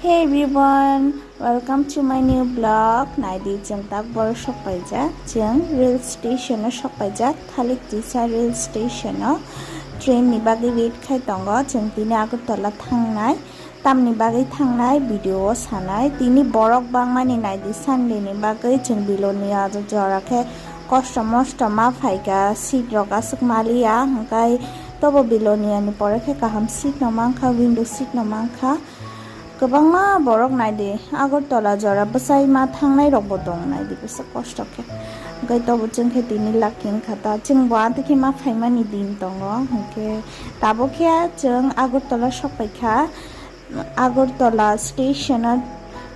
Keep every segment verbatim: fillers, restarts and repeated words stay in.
Hey everyone, welcome to my new vlog. Naidi, chwng tak boro sok paijak, chwng rail station o sok paijak, Thalik Tisa rail station o train ni bagwi wait khai tongo. Chwng tini Agartala thangnai, tamni bagwi thangnai video o sanai. Tini borok bangmani naidi, Sunday ni bagwi chwng Bilonia jora khe kosto mosto ma phaikha, seat rok aswk maliya, hwnkhe tobo Bilonia ni pore khe kaham seat no mankha, window seat no mankha. Kwbangma borok naidi, Agartala jora bwsai ma thangnai rok bo tong naidi, bwswk kosto khe. Hwnkhe tobo chwng khe tini lucky wngkha ta, chwng bo amtwi khe ma phaimani din tongo, hwnkhe tabuk khe chwng Agartala sok paikha, Agartala station o,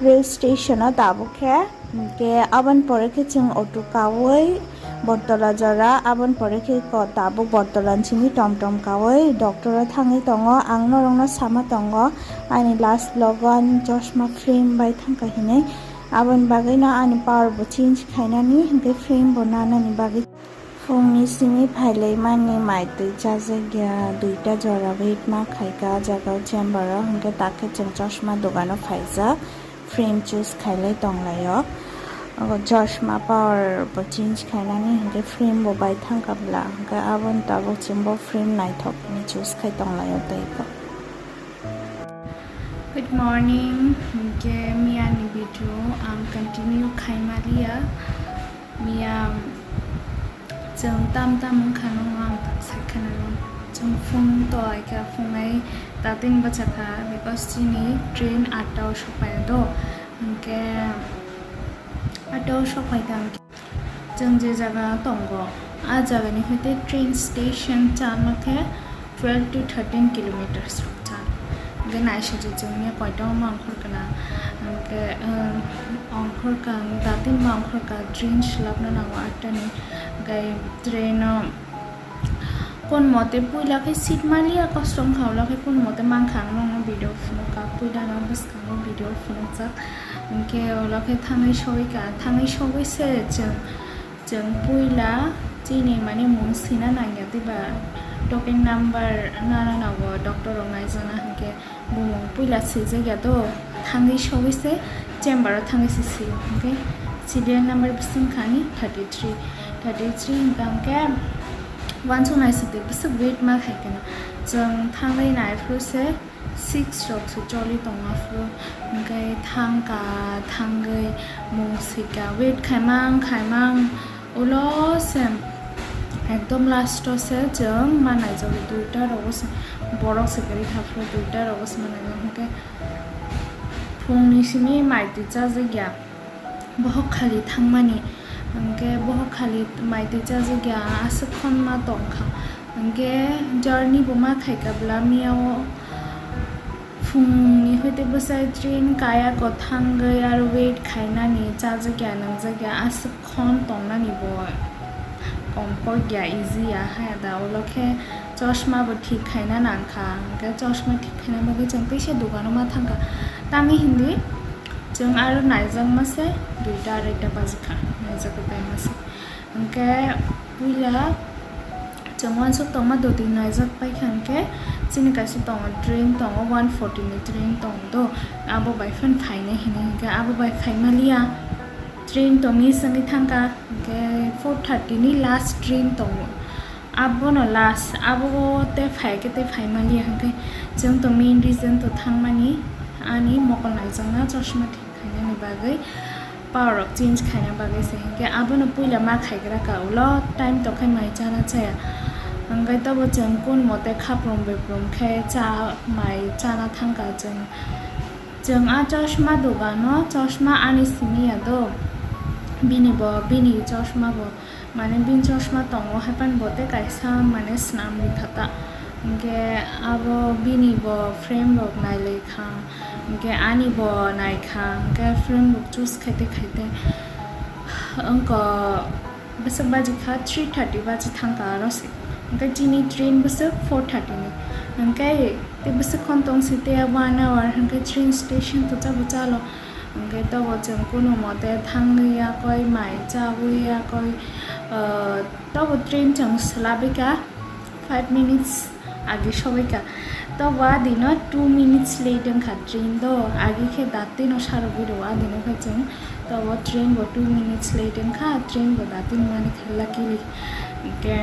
rail station o tabuk khe. Hwnkhe aboni pore khe chwng auto kaui Bortola jora, aboni pore khe ko tabuk Bortola ni simi tom tom kaui doctor o thangwi tongo. Ang norokno sama tongo, ani last vlog o ani chosma frame bai thangkha hinwi, aboni bagwino ani power bo change khainani, hwnkhe frame bo nanani bagwi. Phungni simi phailaimani mai twi chajakya, duita jora wait ma khaika ah jaga o chamber o, hwnkhe takhe chwng chosma dogano phaijak, frame choose khailai tonglaio. Ogo chosma power bo change khainani hwnkhe frame bo bai thangkha bla, hwnkhe aboni tabuk chwngbo frame naithok hinwi choose khai tonglaio teibo. Good morning, hwnkhe miyani video ang continue khaimaliya. Miya chwng tam tam wngkha, nokno ang tak sai kheno. Chwng phung to aikha, phung ai tatwini bachakha, because chini train atta o sokphai do. Hwnkhe atta o sokphai kha, hwnkhe chwng je jaga tongo, a jagani hoite train station chama khe twelve to thirteen kilometers rok chan. Hwnkhe naisingcha chwngno koito ma ongkhorkha na, hwnkhe, um, ongkhorkha, ang datin ma ongkhorkha, train swlapna nango atta ni, hwnkhe train o kon mote puila khe seat maliya, kosto wngkha, ulo khe kon mote mankha ang nokno video phunukha, puila no bwskango video phunukjak, hwnkhe ulo khe thangwi sogwi kha, thangwi sogwi se chwng Chwng puila chini mane mung sina nangya, tei ba token number nana nango, doctor rok naijakna hwnkhe bumung puila swijak ya do, thangwi sogwi se chamber o thangwi se si, hwnkhe serial number bwswk wngkha ani thirty three, thirty three hwnkha hwnkhe uansuk naisingtwi bwswk wait ma khai kheno chwng thangwi naiphuru se. Six rok se choli tong aphuru, hwnkhe thangkha, thangwi mung swikha, wait khaimang khaimang, ulo se ekdom last o se chwng ma naijak, duita rogo se borok se kwrwi kha phuru, duita rogo se ma naijak, hwnkhe phungni simi mai twi chajakya. Bohok khali thangmani, hwnkhe bohok khali mai twi chajakya, aswk khonma tongkha, hwnkhe journey bo ma khaikha bwla miyao phungni hoite bwsai train kaya kwthangwi aro wait khainani, chajakya nangjakya, aswk khon tongnani bo kom kokya, easy ya haya da, ulo khe chosma bo thik khaina nangkha, hwnkhe chosma thik khaina bagwi chwng teisa dogano ma thangkha, tamni hindi. Chwng aro naijakma se, duita areita bajikha, naijagwi paima se. Hwnkhe puila chwng uansuk tongma doti naijak paikha hwnkhe, chini kaisa tongo, train tongo, one forty ni train tongo do, abo bai phano phainai hinwi hwnkhe abo bai phaimaliya. Train to miss wngwi thangkha, hwnkhe four thirty ni last train tongo. Abono last, abo tei phai khe tei phai maliya, hwnkhe chwng to main reason to thangmani ani mokol naijakna chosma thik khainani bagwi, power rok change khaina bagwi se, hwnkhe abono puila ma khaigra ka ulo time to khai mai chana chaya, hwnkhe tobo chwng kun mote khaprum beprum khe cha mai chana thangkha chwng. Chwng a chosma dogano chosma ani simi ya do, bini bo, bini chosma bo. Mane bini chosma tongo, haiphano bo tei kaisa mane swnam rikha ta. Hwnkhe abo bini bo frame rok nailai kha, hwnkhe ani bo naikha, hwnkhe frame rok choose khaite khaite wngkha bwswk baji kha three thirty baji thangkha aro se. Hwnkhe chini train bwswk four thirty ni, hwnkhe tei bwswk khon tong si tei one hour, hwnkhe train station to chabo chalo. Hwnkhe tobo chwng kunu mote thangwi yakoi, mai chawi yakoi, ah, tobo train chwng swlabwi kha, five minutes age sogwi kha. Wa dino two minutes late wngkha train do, agi khe datino sarogwi rwo, a dino khe chwng tobo train bo two minutes late wngkha, train bo datino mani kha luckily. Hinkhe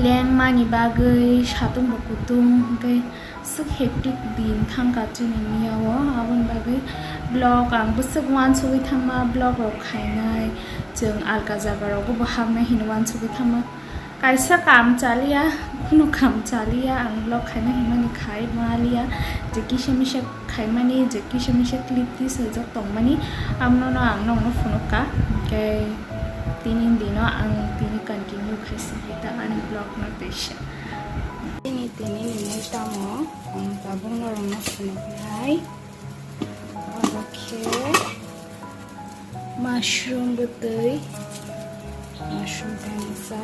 lengmani bagwi satung bo kutung, hinkhe swk hectic din thangkha chini miyao, aboni bagwi vlog ang bwswk uansugwi thangma, vlog rok khainai, chwng alka jaga rogo bo habnai hinwi uansugwi thangma. Kaisa kam chaliya, kunu kam chaliya, ang vlog khaina himani khai maliya, je kisa misa khaimani, je kisa misa clip tisaijak tongmani, amno no ang nokno phunukka. Hinkhe tini dino ang tini continue khaisingwi ta ani vlog no teisa. Tini tini ni mui tamo ang tabuk norokno phunuknai. Abo khe mushroom bwtwi, mushroom tangsa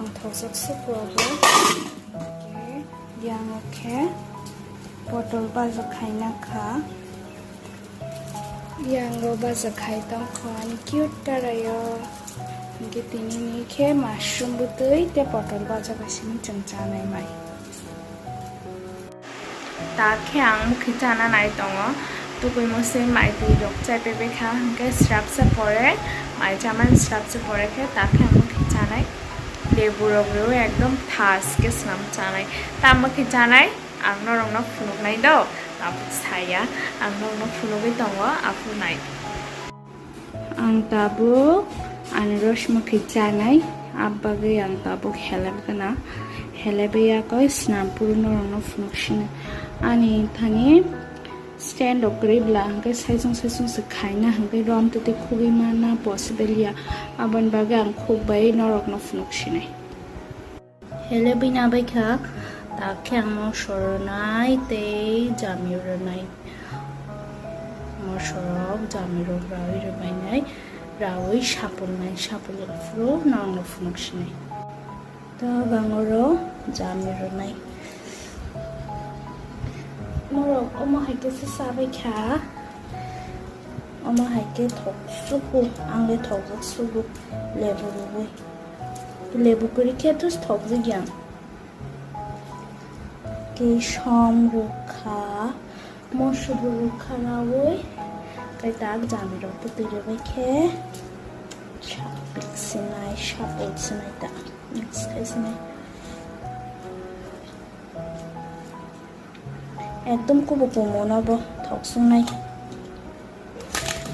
ang thokjak suku abo. Okay, yang o khe potol baja khaina kha. Yang o baja khai tong kho ani cute tarayo. Hinkhe tini ni khe mushroom bwtwi tei potol baja bai simi chwng chanai mai. Ta khe ang mukhi chana nai tongo. Tubui mose mai twi rok chai pebe kha, hinkhe srapsa pore, mai chamani srapsa pore khe ta khe ang mukhi chanai. Lebu rok rw ekdom thas khe swnam chanai. Ta mukhi chanai, ang norokno phunuknai do, tabuk saya, ang norokno phunugwi tongo, aphuru nai. Ang tabuk anarosma khe chanai, abagwi ang tabuk helep gana. Helep yakoi snam phuru norokno phunuk sina. Ani thani stand rok kwrwi bla hwnkhe saichung saichung se khaina hwnkhe rom twi twi khugwi mana possible ya. Aboni bagwi ang khuk bai norokno phunuk sinai. Helebwi nabai kha, ta khe ang moso rwnai tei jami rwnai. Moso rok, jami rok rawi rwbainai, rawi sapulnai, sapul phuru norokno phunuk sinai. Ta bangoro jami rwnai. Morok omo hai khe se chabai kha. Omo hai khe thok suku, ang le thokjak suku, lebu rwui. Lebu kwrwi khe thos thokjak yang. Khe som rwkha, moso bo rwkha raui, tei tak jami rok bwtwi rwbai khe sapul sinai, sapul sinai ta, mix khai sinai. Ekdom kubu kumu no bo thok sungnai.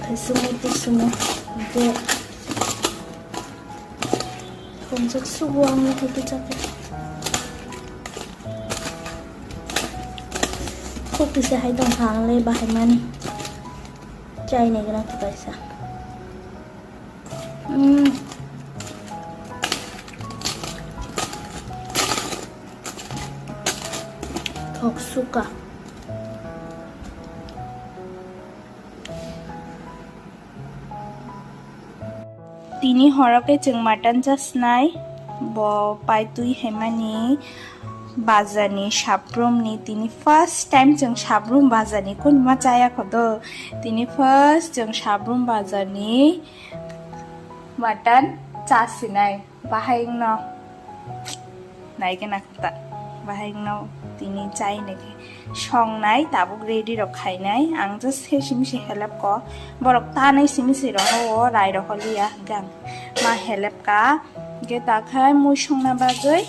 Khai sungwi twi sungwi. Hwnkhe thongjak sugo ang no hwnkhe chakhe. Khuk kisa hai tongkha ang le bahai mani. Chai nai gana kaisa. Mm. Thok suka. Tini horo khe chwng mutton chasnai, bo paitwi haimani. Bazarni sabrumni tini first time chwng sabrum bazarni kunima chaya khodo. Tini first chwng sabrum bazarni mutton chasinai. Bahai wngno naikhe nakhata. Bahai wngno tini chainai khe songnai, tabuk ready rok khainai. Ang just khe simi se help ko. Borok tanai simi se rono o rai rok holiya hwnkhe ang ma help ka. Hwnkhe ta khai mui songna bagwi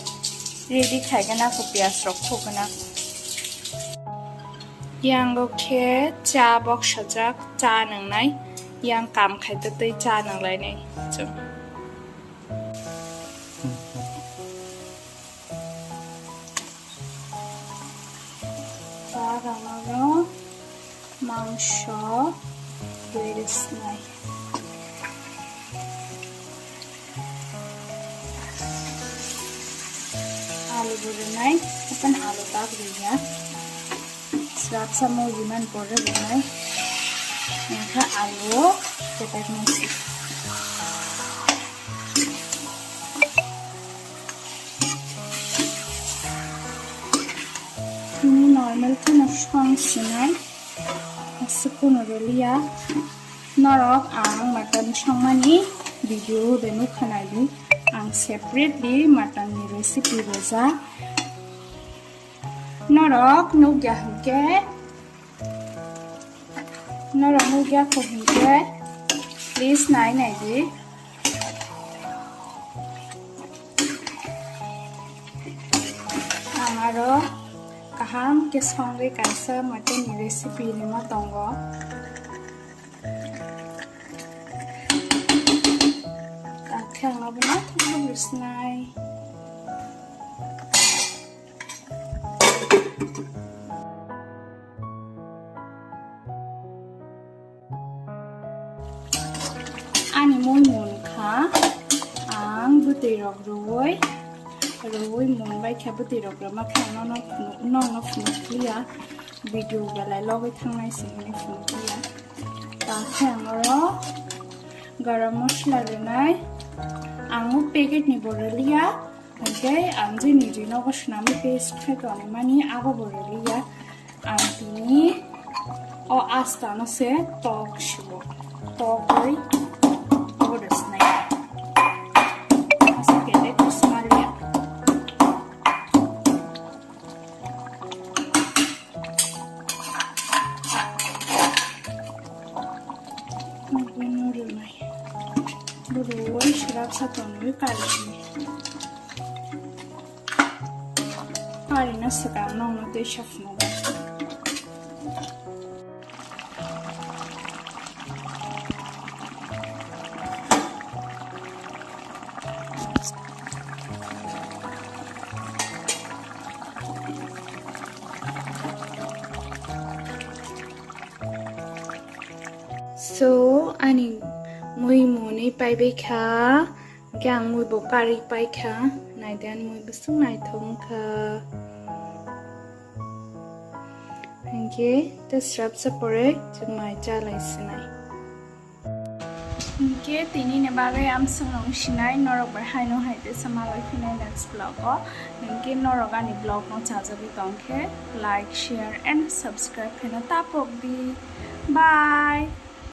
ready khaigana kho, piyaj rok khogana. Yang o khe cha boksajak, cha nwngnai. Yang kam khai tei cha nwnglainai chwng. Cha rano mangso twi rwsnai. Alu bo rwnai, hapan alu tak rwya. Swrapsa mui biman pore rwnai. Wngkha alu ketek mungsi. Ini normal kheno song sinai. Aswk kheno rwliya. Norok ang mutton songmani video de nukha naidi. Ang separately mutton ni recipe rwjak. Norok nukya hinkhe, norok nukya kho hinkhe, please nai nai di. Ang aro kaham khe songwi kaisa moiteni recipe rima tongo. Takhe ang abono thumui rwsnai. Ani mui munkha, ang bwtwi rok rwui, rwui munbai khe bwtwi rok rwma khe ang nono phunuk, nono phunuk liya, video belai logwi thangnai se hwnwi phunuk liya. Takhe ang oro garam masala rwnai, ang o packet ni bo rwliya, hwnkhe ang je niji nogo swnamwi paste khai tonimani abo bo rwliya. Ang tini o asta no se tok sibo, tokwi abo rwsnai. Asa kele kusmaliya. Nugui no rwnai. Bo rwui swrapsa tonwi kari hwnwi. Karina swkang nokno tei saphungo. So, ani mui muni paibai kha. Hwnkhe ang mui bo karwi paikha, naidi ani mui bwswk naithok wngkha. Hwnkhe tei swrapsa pore chwng mai chalai sinai. Hwnkhe tini ni bagwi amswk nung sinai, norok bai haino hai tesa malai phinai next vlog o. Hwnkhe norok ani vlog no chajagwi tongkhe like, share and subscribe khaina tapok di. Bye.